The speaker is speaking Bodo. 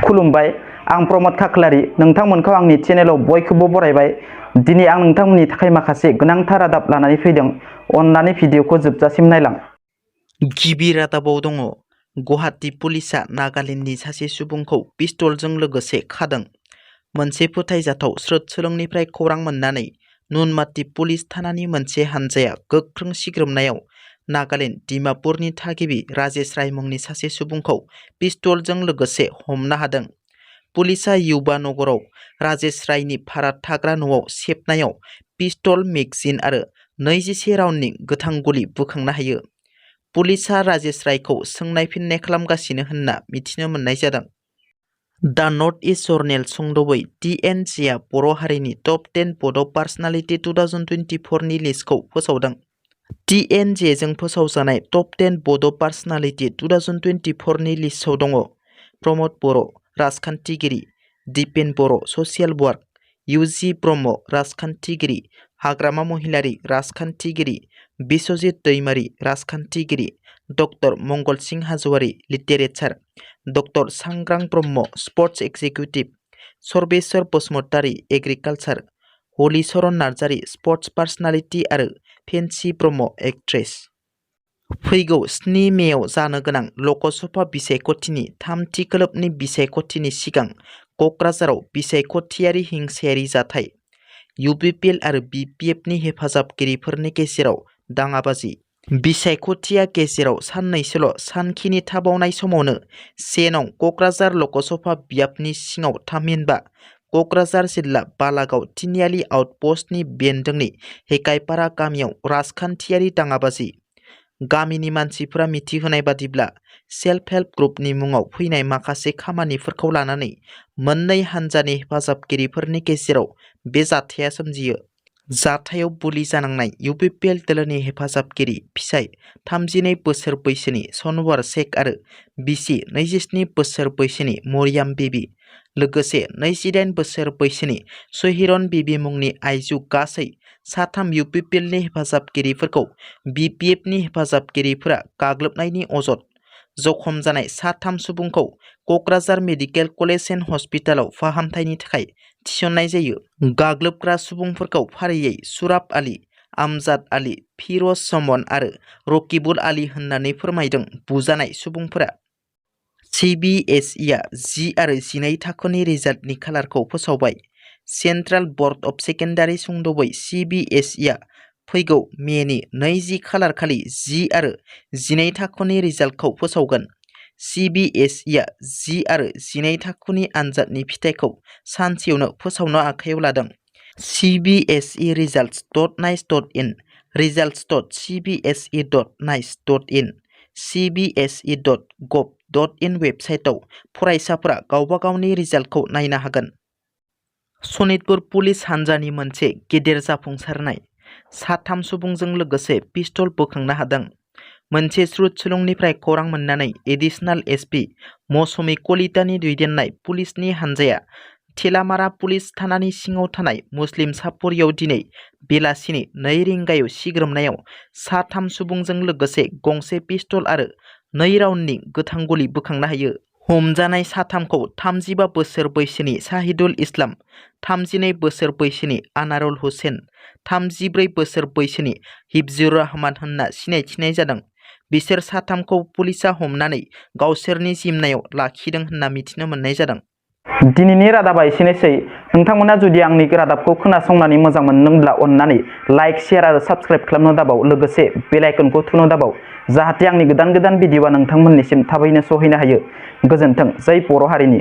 खुलुमबाय आं प्रमद खाख्लारि नोंथांमोनखौ आंनि चेनेलाव बयखौबो बरायबाय। दिनै आं नोंथांमोननि थाखाय माखासे गोनांथार रादाब लानानै फैदों। अन्नानै भिडिअखौ जोबजासिम नायलां। गिबि रादाबाव दङ गुवाहाटी पुलिसा नागालेण्डनि सासे सुबुंखौ पिस्तलजों लोगोसे खादों। मोनसे फोथायजाथाव स्रोद सोलोंनिफ्राय खौरां मोननानै नुनमाटि पुलिस थानानि मोनसे हानजाया गोख्रों सिग्रोमनायाव नागालेण्ड डिमापुरनि थागिबि राजेश राय मुंनि सासे सुबुंखौ पिस्तलजों लोगोसे हमनो हादों। पुलिसा युवा नगराव राजेश रायनि भारा थाग्रा न'आव सेबनायाव पिस्तल मेगजिन आरो 21 राउन्डनि गोथां गुलि बोखांनो हायो। पुलिसा राजेश रायखौ सोंनाय फिननाय खालामगासिनो होनना मिथिनो मोननाय जादों। दा नर्थ इस्ट जर्नेल सुंद'बै TNGआ बर' हारिनि टप 10 बड' पार्सनालिटि 2024 नि लिस्टखौ फोसावदों। TNGजों फोसावजानाय टप 10 बड' पार्सनालिटि 2024 नि लिस्टआव दङ प्रमद बर' राजखान्थिगिरि, Dipen Boro' social work, UG Brahma राजखान्थिगिरि, हाग्रामा महिलारी राजखान्थिगिरि, बिश्वजित दैमारी राजखान्थिगिरि, doctor Mangal Singh Hazowary literature, doctor Sangram Brahma sports executive, Sarbeswar Basumatary agriculture, Halicharan Narzary sports personality आरो फेन्सि ब्रह्म एक्ट्रेस। फैगौ 7 मेआव जानो गोनां लकसभा बिसायख'थिनि थामथि खोलोबनि बिसायख'थिनि सिगां क'क्राझाराव बिसायख'थियारि हिंसायारि जाथाय, UPPL आरो BPF नि हेफाजाबगिरिफोरनि गेजेराव दाङाबाजि। बिसायख'थिया गेजेराव साननैसोल' सानखिनि थाबावनाय समावनो 1 नं क'क्राझार लकसभा बियाबनि सिङाव थामहिनबा क'क्राझार जिल्ला बालागाव तिनिआलि आउटपस्टनि बेन्दोंनि हेकाइपारा गामियाव राजखान्थियारि दाङाबाजि। गामिनि मानसिफोरा मिथिहोनाय बादिब्ला सेल्फ हेल्प ग्रुपनि मुङाव फैनाय माखासे खामानिफोरखौ लानानै मोननै हानजानि हेफाजाबगिरिफोरनि गेजेराव बे जाथाया सोमजियो। जाथायाव बुलि जानांनाय UPPL दोलोनि हेफाजाबगिरि फिसाइ 32 बोसोर बैसोनि सनवार शेख आरो बिसि 27 बोसोर बैसोनि मरियाम बिबि, लोगोसे 28 बोसोर बैसोनि सहिरन बिबि मुंनि आइजो गासै 3 UPPL नि हेफाजाबगिरिफोरखौ BPF नि हेफाजाबगिरिफोरा गाग्लोबनायनि अजद। जखम जानाय 3 सुबुंखौ क'क्राझार मेडिकेल कलेज एन्ड हस्पिटालाव फाहामथायनि थाखाय थिसननाय जायो। गाग्लोबग्रा सुबुंफोरखौ फारियै सुराब आली, आमजाद आली, फिर'ज समन आरो रकिबुल आली होननानै फोरमायदों बुजानाय सुबुंफोरा। CBSEआ 10 आरो 12 थाखोनि रिजाल्टनि खालारखौ फोसावबाय। सेन्ट्रेल बर्ड अफ सेकेन्डारि सुंद'बै CBSEआ फैगौ मेनि 20 खालार खालि 10 आरो 12 थाखोनि रिजाल्टखौ फोसावगोन। CBSEआ 10 आरो 12 थाखोनि आनजादनि फिथाइखौ सानसेयावनो फोसावनो आखायाव लादों। CBSE results.nice.in results.cbse.nice.in cbse.gov.in वेबसाइटआव फरायसाफोरा गावबा गावनि रिजाल्टखौ नायनो हागोन। सनितपुर पुलिस हानजानि मोनसे गेदेर जाफुंसारनाय, 3 सुबुंजों लोगोसे पिस्तल बोखांनो हादों। मोनसे स्रुद सुलुंनिफ्राय खौरां मोननानै एडिशनेल SP मौसुमी कलितानि दैदेननाय पुलिसनि हानजाया थेलामारा पुलिस थानानि सिङाव थानाय मुस्लिम सापरियाव दिनै बेलासिनि 2 रिंगायाव सिग्रोमनायाव 3 सुबुंजों लोगोसे गंसे पिस्तल आरो 2 राउन्डनि गोथां गुलि बोखांनो हायो। हमजानाय 3खौ 35 बोसोर बैसोनि साहिदुल इस्लाम, 32 बोसोर बैसोनि आनारुल हुसेन, 34 बोसोर बैसोनि हिफजुर रहमान होनना सिनायथिनाय जादों। बिसोर 3खौ पुलिसा हमनानै गावसोरनि जिम्मायाव लाखिदों होनना मिथिनो मोननाय जादों। दिनैनि रादाबा एसेनोसै। नोंथांमोना जुदि आंनि रादाबखौ खोनासंनानै मोजां मोनदोंब्ला अन्नानै लाइक, शेयार आरो साबस्क्राइब खालामनो दाबाव, लोगोसे बेल आइकनखौ थुनो दाबाव, जाहाथे आंनि गोदान भिडिअआ नोंथांमोननिसिम थाबैनो सहैनो हायो। गोजोन्थों। जै बर' हारिनि।